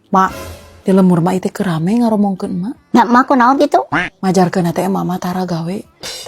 Mak, di lembur mah itu keur rame ngaromongkeun emak. Nya emak kunaon gitu? Majarkeun teh emak mah tara gawe,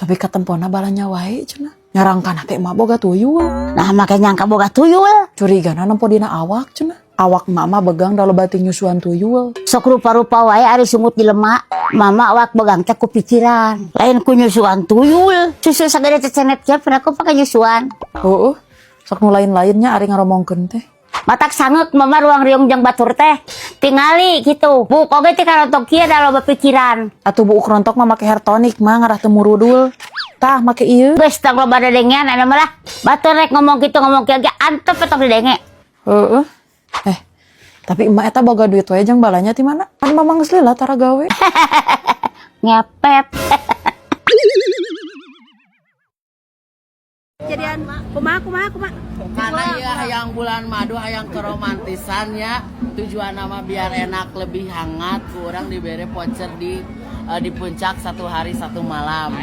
tapi katempona balanja wae cenah. Nyarangkan teh emak boga tuyul. Nah, make nyangka boga tuyul. Curigana nempo dina awak cenah. Awak emak mah begang da loba ti nyusuan tuyul. Sok rupa-rupa wae ari sungut jelema. Mama awak begang teh ku pikiran. Lain ku nyusuan tuyul. Susu sagede cecenet kieu pernah ku pake nyusuan. Heueuh. Sok nu lain-lainnya ari ngaromongkeun teh. Matak sangeuk mama ruang riung jeung batur teh. Tingali gitu. Buuk oge ti karontok kieu da loba pikiran. Atuh buuk rontok mah make hair tonic mah ngarah teu murudul. Tah make ieu. Geus tong loba dedengean aya mah lah. Batur rek ngomong kitu ngomong kieu ge antep tong didenge. Heeh. Eh, tapi emak eta boga duit wae jang balanja ti mana? Kan mamang geus lila tara gawe. Ngepet. Jadian kumaha kumaha kumaha. Karena ya hayang bulan madu, hayang keromantisan ya. Tujuan nama biar enak lebih hangat, kurang diberi voucher di puncak 1 hari 1 malam.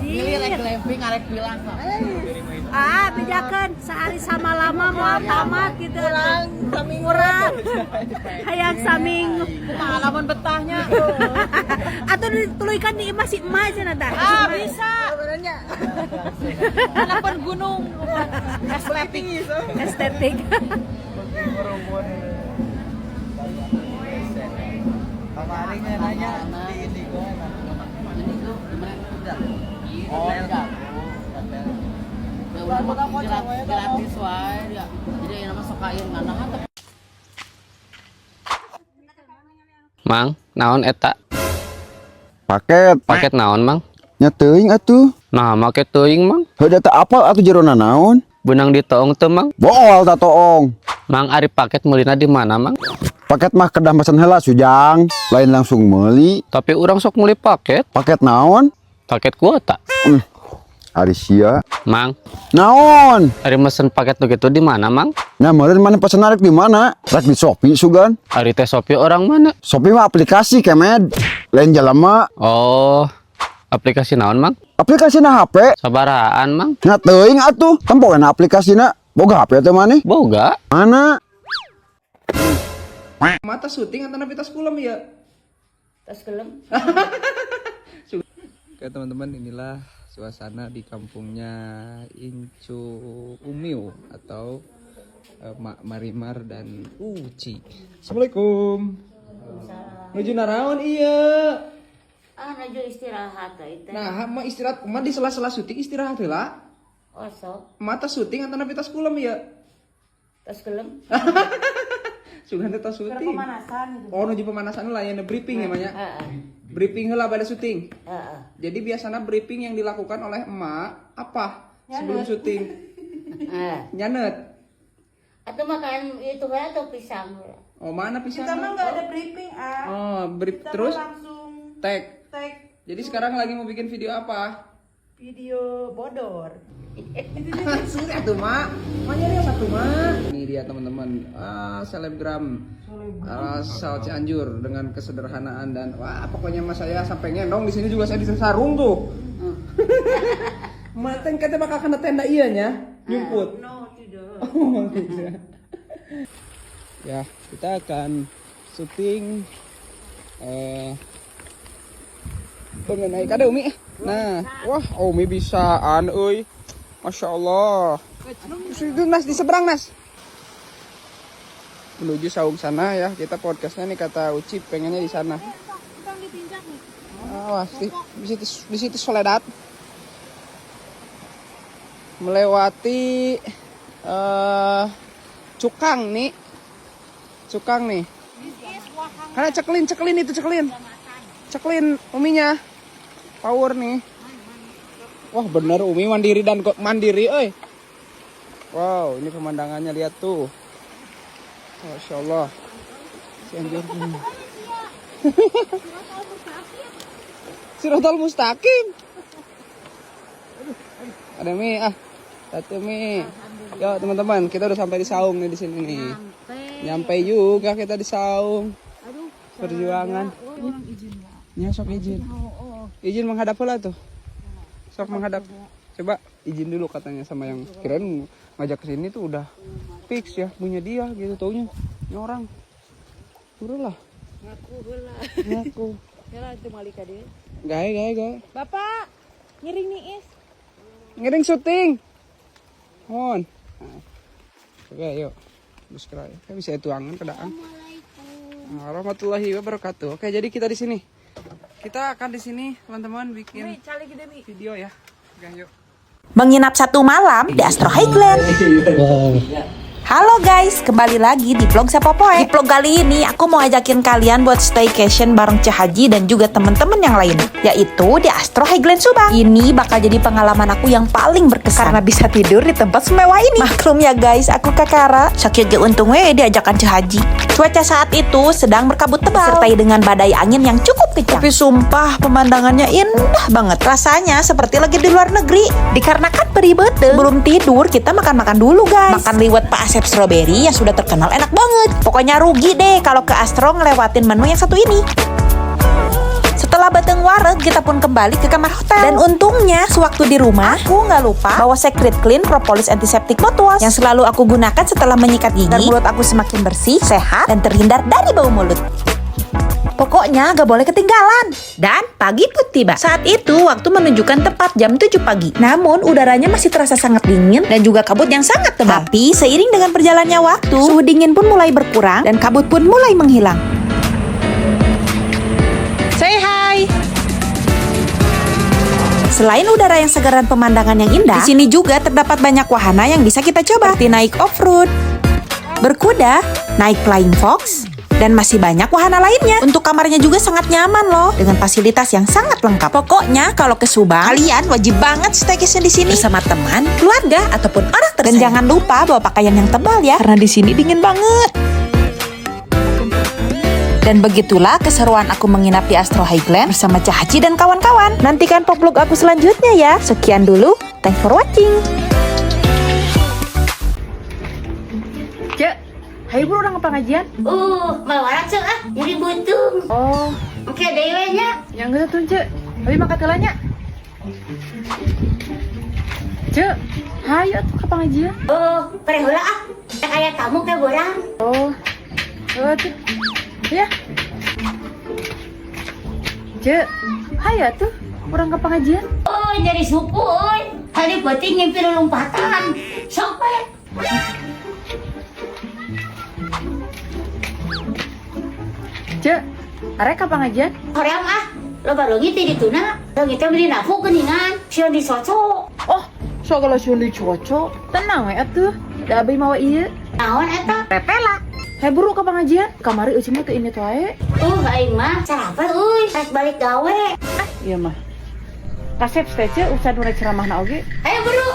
Ini rek glamping arek bilang sok. Ah, bejakeun sehari sama lama moal tamat gitu. Kurang saminggu. Hayang saminggu. Kumaha lamun betahnya? Atau dituluykeun di imah si emak cenah tah. Ah, bisa. Anak gunung. Estetik. Estetik. Kemarin nanya di Indigo. Indigo gimana? Oh, enggak. Ya udah gratis wae ya. Jadi yang nama sok air nganahan tapi Mang, naon eta? Paket. Paket naon, Mang? Nya teuing atuh. Nah, make teuing, Mang. Heuh da teu apal atuh jerona naon. Benang ditoong teu, Mang? Bool ta toong. Mang, ari paket meulina di mana, Mang? Paket mah kedah mesen heula Sujang, lain langsung meuli. Tapi urang sok meuli paket. Paket naon? Paket kuota. Ari sia. Mang, Naon? ari mesen paket nu kitu di mana, Mang? Nya meureun mana pesen rek di mana? Rek di Shopee sugan. Ari teh Shopee orang mana? Shopee mah aplikasi kemed. Lain jelema. Oh, aplikasi naon, Mang? Aplikasi na HP. Sabarahaan, Mang? Nya teuing atuh. Tempo na aplikasina. Boga HP teh maneh? Boga. Mana? Mata syuting atau napi tas kulem ya? Tas kelem. Oke teman-teman, inilah suasana di kampungnya Incu Umiu atau Mak Marimar dan Uci. Assalamualaikum. Nuju naraon iya. Ah, nuju istirahat teh. Nah, mau istirahat, mah di sela-sela syuting istirahat heula. Oh, sok. Mata syuting atau napi tas kulem ya? Tas kelem. Sugan teh tas syuting. Pemanasan gitu. Oh, nuju pemanasan lah yang briefing ya, Manya. Heeh. Briefing heula pada syuting. Heeh. Jadi biasanya briefing yang dilakukan oleh emak apa sebelum syuting? Heeh. Nyanet. Atau makan itu heula atau pisang. Oh, mana pisang? Kita mah nggak ada briefing, ah. Oh, brief Kita terus mah langsung tag. tag Jadi sekarang lagi mau bikin video apa? Video bodor. Sudah tuh, Mak. Maknya dia satu, Mak. Ini dia teman-teman. Ah, selebgram asal Cianjur dengan kesederhanaan dan wah, pokoknya mas saya sampai ngendong di sini juga saya di sarung tuh. Maten kata bakal kena tenda iya nya, nyumput. No, tidak. Oh, tidak. Ya, kita akan syuting mengenai kada Umi. Nah, wah Umi bisaan euy. Masya Allah. Itu Nas di seberang Nas. Menuju saung sana ya. Kita podcastnya nih kata Uci pengennya di sana. Awas di situ Soledad. Melewati Cukang nih. Cukang nih. Karena ceklin itu ceklin. Ceklin Uminya. Power nih. Wah bener Umi mandiri dan kok mandiri euy. Wow, ini pemandangannya lihat tuh. Masya Allah. Cianjur. Siratal mustaqim. Ada mie ah. Satu mie. Yo teman-teman, kita udah sampai di saung nih di sini nih. Nyampe juga kita di saung. Perjuangan. Ya sok izin. Izin menghadap lah tuh. Sok menghadap. Coba izin dulu katanya sama yang kirain ngajak ke sini tuh udah fix ya punya dia gitu taunya. Ini orang. Buru lah. Ngaku heula. Ngaku. Heula teu meuli ka dieu. Gae gae gae. Bapak, ngiring niis. Ngiring syuting. Mohon. Oke, yuk. Subscribe. Kan bisa tuangan kedaang. Warahmatullahi wabarakatuh. Oke, jadi kita di sini. Kita akan di sini, teman-teman, bikin video ya. Oke, yuk. Menginap satu malam di Astro Highland. Halo guys, kembali lagi di vlog Sapopoe. Di vlog kali ini aku mau ajakin kalian buat staycation bareng Ceu Haji dan juga temen-temen yang lain, yaitu di Astro Highland Subang. Ini bakal jadi pengalaman aku yang paling berkesan karena bisa tidur di tempat semewah ini. Maklum ya guys, aku kakara. Sakieu ge untung we diajakan Ceu Haji. Cuaca saat itu sedang berkabut tebal, disertai dengan badai angin yang cukup kencang. Tapi sumpah pemandangannya indah banget. Rasanya seperti lagi di luar negeri. Dikarenakan peribet, sebelum tidur kita makan-makan dulu guys. Makan liwet Pak Asep Strawberry yang sudah terkenal enak banget. Pokoknya rugi deh kalau ke Astro ngelewatin menu yang satu ini. Setelah beuteung wareg, kita pun kembali ke kamar hotel. Dan untungnya, sewaktu di rumah, aku nggak lupa bawa Secret Clean Propolis Antiseptic Mouthwash yang selalu aku gunakan setelah menyikat gigi. Dan mulut aku semakin bersih, sehat, dan terhindar dari bau mulut. Pokoknya gak boleh ketinggalan. Dan pagi pun tiba. Saat itu waktu menunjukkan tepat jam 7 pagi. Namun udaranya masih terasa sangat dingin dan juga kabut yang sangat tebal. Tapi seiring dengan berjalannya waktu, suhu dingin pun mulai berkurang dan kabut pun mulai menghilang. Say hi. Selain udara yang segar dan pemandangan yang indah, di sini juga terdapat banyak wahana yang bisa kita coba. Seperti naik off-road, berkuda, naik flying fox, dan masih banyak wahana lainnya. Untuk kamarnya juga sangat nyaman loh, dengan fasilitas yang sangat lengkap. Pokoknya kalau ke Subang, kalian wajib banget staycation di sini bersama teman, keluarga, ataupun orang tersayang. Dan jangan lupa bawa pakaian yang tebal ya, karena di sini dingin banget. Dan begitulah keseruan aku menginap di Astro Highland bersama Ceu Haji dan kawan-kawan. Nantikan vlog aku selanjutnya ya. Sekian dulu, thanks for watching. Cek, hayu buru urang ke pengajian. Malah cek ah, jadi buntung. Oh, Oke, deui we nya. yang geus atuh, Cek. Abi mangkat heula nya. Cek, hayu atuh ke pengajian. Oh, pere heula ah. Kayak tamu ke borang. Oh, oh tuh. Ya. Cek, hayu atuh urang ke pengajian. Oh, nyeri suku euy. Tadi peuting ngimpi lompatan. Sok we. Cek, arek ke pengajian? Hoream ah. Loba leungit di dituna. Leungit teh meuli nafsu geuningan. Sieun disocok. Oh, segala sieun dicocok. Tenang we atuh. Da abi mawa ieu. Naon eta? Repela. Hayu buru ke pengajian. Kamari euceu mah teu ini wae. Aing mah sarapan euy, rek balik gawe. Iya mah. Kasep teh Ceu, usah nu ceramahna oge. Ayo buru.